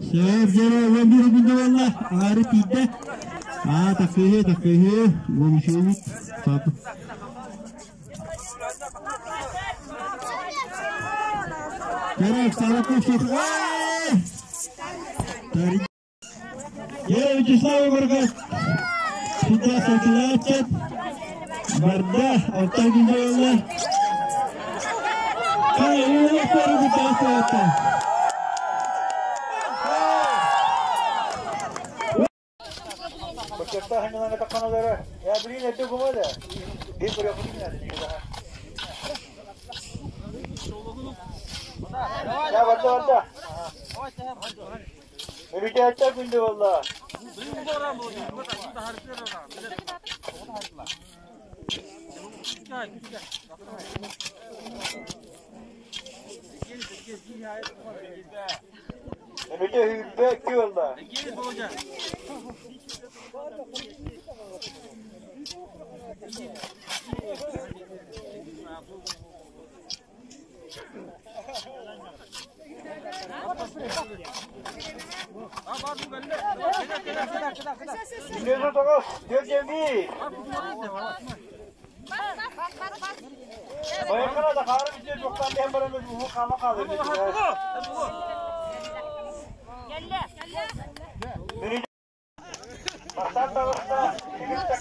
Сөп дьэрэ 11 күндэ буолла. Аҥаары тиийдэ. Аа, такыһы, такыһы. Уонучуобут. Керек, Сараков, Дьэ, Вячеслав Егорович, сюда сатылааччыт, барда, оттон күндэ Мүрүтээттэр күндү буолла. Мүрүтэ hүүрбэ икки буолла. Нөмір тоғыз, төрт. Байқана да қары бізде жоқтан мен барамыз, уы қама қалды. Бастан табыста, егітті